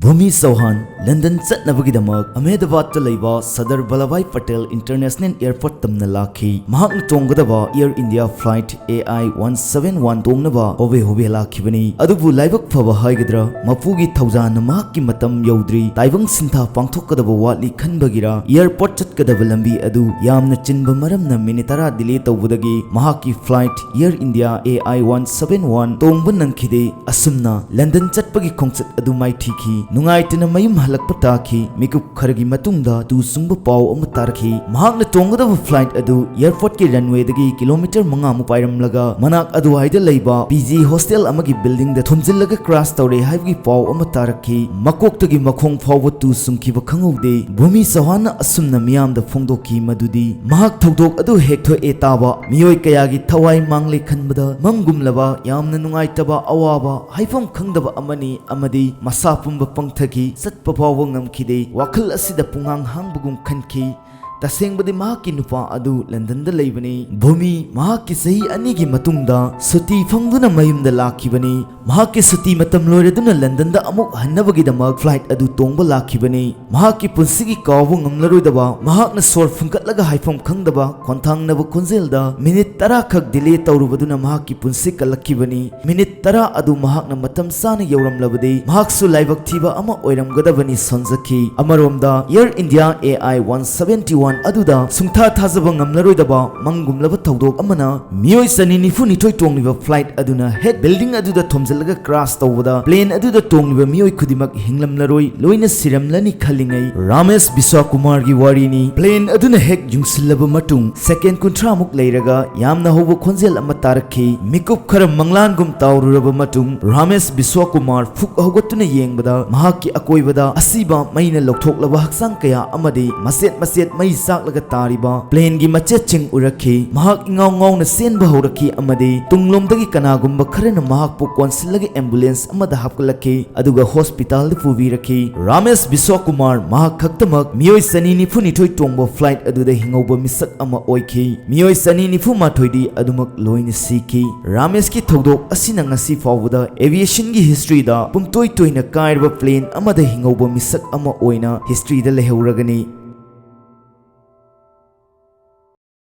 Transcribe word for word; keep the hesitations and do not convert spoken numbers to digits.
ꯚꯨꯃꯤ ꯆꯧꯍꯥꯟ London ꯆꯠꯅꯕꯒꯤꯗꯃꯛ ꯑꯍꯃꯦꯗꯕꯥꯗꯇ ꯂꯩꯕ ꯁꯔꯗꯥꯔ ꯚꯜꯂꯚꯚꯥꯏ ꯄꯇꯦꯜ ꯏꯟꯇꯔꯅꯦꯁꯅꯦꯜ ꯑꯦꯌꯔꯄꯣꯔꯠ ꯇꯝꯅ ꯂꯥꯛꯈꯤ꯫ ꯃꯍꯥꯛꯅ ꯇꯣꯡꯒꯗꯕ air India flight A I one seven one ꯇꯣꯡꯅꯕ ꯍꯣꯕꯦ ꯍꯣꯕꯦ ꯂꯥꯛꯈꯤꯕꯅꯤ꯫ ꯑꯗꯨꯕꯨ ꯂꯥꯏꯕꯛ ꯐꯕ ꯍꯥꯏꯒꯗ꯭ꯔꯥ, ꯃꯄꯨꯒꯤ ꯊꯧꯖꯥꯜꯅ ꯃꯍꯥꯛꯀꯤ ꯃꯇꯝ ꯌꯧꯗ꯭ꯔꯤ, ꯇꯥꯏꯕꯪ ꯁꯤꯟꯊꯥ ꯄꯥꯡꯊꯣꯛꯀꯗꯕ ꯋꯥꯠꯂꯤ ꯈꯟꯕꯒꯤꯔ, ꯑꯦꯌꯔꯄꯣꯔꯠ ꯆꯠꯀꯗꯕ ꯂꯝꯕꯤ ꯑꯗꯨ ꯌꯥꯝꯅ ꯆꯤꯟꯕ ꯃꯔꯝꯅ ꯃꯤꯅꯤꯠ ꯇꯔꯥ ꯗꯤꯂꯦ ꯇꯧꯕꯗꯒꯤ ꯃꯍꯥꯛꯀꯤ flight air India A I one seven one ꯇꯣꯡꯕ ꯅꯪꯈꯤꯗꯦ꯫ ꯑꯁꯨꯝꯅ ꯂꯟꯗꯟ ꯆꯠꯄꯒꯤ ꯈꯣꯡꯆꯠ ꯑꯗꯨ ꯃꯥꯏꯊꯤꯈꯤ꯫ ꯅꯨꯡꯉꯥꯏꯇꯅ ꯃꯌꯨꯝ ꯍꯜꯂꯛꯄ ꯇꯥꯈꯤ꯫ ꯃꯤꯀꯨꯞ ꯈꯔꯒꯤ ꯃꯇꯨꯡꯗ ꯇꯨ ꯆꯨꯡꯕ ꯄꯥꯎ ꯑꯃ ꯇꯥꯔꯛꯈꯤ꯫ ꯃꯍꯥꯛꯅ ꯇꯣꯡꯒꯗꯕ ꯐ꯭ꯂꯥꯏꯠ ꯑꯗꯨ ꯑꯦꯌꯔꯄꯣꯔꯠꯀꯤ ꯔꯟꯋꯦꯗꯒꯤ ꯀꯤꯂꯣꯃꯤꯇꯔ ꯃꯉꯥꯃꯨꯛ ꯄꯥꯏꯔꯝꯂꯒ ꯃꯅꯥꯛ ꯑꯗꯨꯋꯥꯏꯗ ꯂꯩꯕ P G hostel ꯑꯃꯒꯤ ꯕꯤꯜꯗꯤꯡꯗ ꯊꯣꯝꯖꯤꯜꯂꯒ ꯀ꯭ꯔꯥꯁ ꯇꯧꯔꯦ ꯍꯥꯏꯕꯒꯤ ꯄꯥꯎ ꯑꯃ ꯇꯥꯔꯛꯈꯤ꯫ ꯃꯀꯣꯛꯇꯒꯤ ꯃꯈꯣꯡ ꯐꯥꯎꯕ ꯇꯨ ꯆꯨꯡꯈꯤꯕ ꯈꯪꯍꯧꯗꯦ꯫ ꯚꯨꯃꯤ ꯆꯧꯍꯥꯟꯅ ꯑꯁꯨꯝꯅ ꯃꯤꯌꯥꯝꯗ ꯐꯣꯡꯗꯣꯛꯈꯤ ꯃꯗꯨꯗꯤ ꯃꯍꯥꯛ ꯊꯧꯗꯣꯛ ꯑꯗꯨ ꯍꯦꯛ ꯊꯣꯛꯑꯦ ꯇꯥꯕ ꯃꯤꯑꯣꯏ ꯀꯌꯥꯒꯤ ꯊꯋꯥꯏ ꯃꯥꯡꯂꯦ ꯈꯟꯕꯗ ꯃꯪꯒꯨꯝꯂꯕ ꯌꯥꯝꯅ ꯅꯨꯡꯉꯥꯏꯇꯕ ꯑꯋꯥꯕ ꯍꯥꯏꯐꯝ ꯈꯪꯗꯕ ꯑꯃꯅꯤ ꯑꯃꯗꯤ ꯃꯁꯥ ꯄꯨꯝꯕ ꯄꯪꯊꯈꯤ꯫ ꯆꯠꯄ ꯐꯥꯎꯕ ꯉꯝꯈꯤꯗꯦ꯫ ꯋꯥꯈꯜ ꯑꯁꯤꯗ ꯄꯨꯡꯍꯥꯡ ꯍꯥꯡꯕꯒꯨꯝ ꯈꯟꯈꯤ꯫ ꯇꯁꯦꯡꯕꯗꯤ ꯃꯍꯥꯛꯀꯤ ꯅꯨꯄꯥ ꯑꯗꯨ ꯂꯟꯗꯟꯗ ꯂꯩꯕꯅꯤ꯫ ꯚꯨꯃꯤ ꯃꯍꯥꯛꯀꯤ ꯆꯍꯤ ꯑꯅꯤꯒꯤ ꯃꯇꯨꯡꯗ ꯁꯨꯇꯤ ꯐꯪꯗꯨꯅ ꯃꯌꯨꯝꯗ ꯂꯥꯛꯈꯤꯕꯅꯤ꯫ ꯃꯍꯥꯛꯀꯤ ꯁꯨꯇꯤ ꯃꯇꯝ ꯂꯣꯏꯔꯗꯨꯅ ꯂꯟꯗꯟꯗ ꯑꯃꯨꯛ ꯍꯟꯅꯕꯒꯤꯗꯃꯛ ꯐ꯭ꯂꯥꯏꯠ ꯑꯗꯨ ꯇꯣꯡꯕ ꯂꯥꯛꯈꯤꯕꯅꯤ꯫ ꯃꯍꯥꯛꯀꯤ ꯄꯨꯟꯁꯤꯒꯤ ꯀꯥꯎꯕ ꯉꯝꯂꯔꯣꯏꯗꯕ, ꯃꯍꯥꯛꯅ ꯁꯣꯔ ꯐꯨꯟꯒꯠꯂꯒ ꯍꯥꯏꯐꯝ ꯈꯪꯗꯕ ꯈꯣꯟꯊꯥꯡꯅꯕ ꯈꯣꯟꯖꯦꯜꯗ ꯃꯤꯅꯤꯠ ꯇꯔꯥ ꯈꯛ ꯗꯤꯂꯦ ꯇꯧꯔꯨꯕꯗꯨꯅ ꯃꯍꯥꯛꯀꯤ ꯄꯨꯟꯁꯤ ꯀꯜꯂꯛꯈꯤꯕꯅꯤ꯫ ꯃꯤꯅꯤꯠ ꯇꯔꯥ ꯑꯗꯨ ꯃꯍꯥꯛꯅ ꯃꯇꯝ ꯆꯥꯅ ꯌꯧꯔꯝꯂꯕꯗꯤ ꯃꯍꯥꯛꯁꯨ ꯂꯥꯏꯕꯛ ꯊꯤꯕ ꯑꯃ ꯑꯣꯏꯔꯝꯒꯗꯕꯅꯤ ꯁꯣꯟꯖꯈꯤ꯫ ꯑꯃꯔꯣꯝꯗ Air India A I one seventy one ꯑꯗꯨꯗ ꯁꯨꯡꯊꯥ ꯊꯥꯖꯕ ꯉꯝꯂꯔꯣꯏꯗꯕ ꯃꯪꯒꯨꯝꯂꯕ ꯊꯧꯗꯣꯛ ꯑꯃꯅ ꯃꯤꯑꯣꯏ ꯆꯅꯤ ꯅꯤꯐꯨ ꯅꯤꯊꯣꯏ ꯇꯣꯡꯂꯤꯕ ꯐ꯭ꯂꯥꯏꯠ ꯑꯗꯨꯅ ꯍꯦꯛ ꯕꯤꯜꯗꯤꯡ ꯑꯗꯨꯗ ꯊꯣꯝꯖꯤꯜꯂꯒ ꯀ꯭ꯔꯥꯁ ꯇꯧꯕꯗ ꯄ꯭ꯂꯦꯟ ꯑꯗꯨꯗ ꯇꯣꯡꯂꯤꯕ ꯃꯤꯑꯣꯏ ꯈꯨꯗꯤꯡꯃꯛ ꯍꯤꯡꯂꯝꯂꯔꯣꯏ, ꯂꯣꯏꯅ ꯁꯤꯔꯝꯂꯅꯤ ꯈꯜꯂꯤꯉꯩ ꯔꯥꯃꯦꯁ ꯕꯤꯁ꯭ꯋꯥꯀꯨꯃꯥꯔꯒꯤ ꯋꯥꯔꯤꯅꯤ꯫ ꯄ꯭ꯂꯦꯟ ꯑꯗꯨꯅ ꯍꯦꯛ ꯌꯨꯡꯁꯤꯜꯂꯕ ꯃꯇꯨꯡ ꯁꯦꯀꯦꯟ ꯀꯨꯟꯊ꯭ꯔꯥꯃꯨꯛ ꯂꯩꯔꯒ ꯌꯥꯝꯅ ꯍꯧꯕ ꯈꯣꯟꯖꯦꯜ ꯑꯃ ꯇꯥꯔꯛꯈꯤ꯫ ꯃꯤꯀꯨꯞ ꯈꯔ ꯃꯪꯂꯥꯟꯒꯨꯝ ꯇꯥꯎꯔꯨꯔꯕ ꯃꯇꯨꯡ ꯔꯥꯃꯦꯁ ꯕꯤꯁ꯭ꯋꯥꯀꯨꯃꯥꯔ ꯐꯨꯛ ꯍꯧꯒꯠꯇꯨꯅ ꯌꯦꯡꯕꯗ ꯃꯍꯥꯛꯀꯤ ꯑꯀꯣꯏꯕꯗ ꯑꯁꯤꯕ ꯃꯩꯅ ꯂꯧꯊꯣꯛꯂꯕ ꯍꯛꯆꯥꯡ ꯀꯌꯥ ꯑꯃꯗꯤ ꯃꯆꯦꯠ ꯃꯆꯦꯠ ꯃꯩ ꯆꯥꯛꯂꯒ ꯇꯥꯔꯤꯕ planeꯒꯤ ꯃꯆꯦꯠꯁꯤꯡ ꯎꯔꯛꯈꯤ꯫ ꯃꯍꯥꯛ ꯏꯉꯥꯎ ꯉꯥꯎꯅ ꯆꯦꯟꯕ ꯍꯧꯔꯛꯈꯤ ꯑꯃꯗꯤ ꯇꯨꯡꯂꯣꯝꯗꯒꯤ ꯀꯅꯥꯒꯨꯝꯕ ꯈꯔꯅ ꯃꯍꯥꯛꯄꯨ ꯀꯣꯟꯁꯤꯜꯂꯒ ambulance ꯑꯃꯗ ꯍꯥꯞꯀꯠꯂꯛꯈꯤ, ꯑꯗꯨꯒ hospitalꯗ ꯄꯨꯕꯤꯔꯛꯈꯤ꯫ ꯔꯥꯃꯦꯁ ꯕꯤꯁ꯭ꯋꯥꯀꯨꯃꯥꯔ ꯃꯍꯥꯛ ꯈꯛꯇꯃꯛ ꯃꯤꯑꯣꯏ ꯆꯅꯤ ꯅꯤꯐꯨ ꯅꯤꯊꯣꯏ ꯇꯣꯡꯕ flight ꯑꯗꯨꯗ ꯍꯤꯡꯍꯧꯕ ꯃꯤꯁꯛ ꯑꯃ ꯑꯣꯏꯈꯤ꯫ ꯃꯤꯑꯣꯏ ꯆꯅꯤ ꯅꯤꯐꯨ ꯃꯥꯊꯣꯏꯗꯤ ꯑꯗꯨꯃꯛ ꯂꯣꯏꯅ ꯁꯤꯈꯤ꯫ ꯔꯥꯃꯦꯁꯀꯤ ꯊꯧꯗꯣꯛ ꯑꯁꯤꯅ ꯉꯁꯤ ꯐꯥꯎꯕꯗ aviationꯒꯤ historyꯗ ꯄꯨꯝꯇꯣꯏ ꯇꯣꯏꯅ ꯀꯥꯏꯔꯕ plane ꯑꯃꯗ ꯍꯤꯡꯍꯧꯕ ꯃꯤꯁꯛ ꯑꯃ ꯑꯣꯏꯅ historyꯗ ꯂꯩꯍꯧꯔꯒꯅꯤ꯫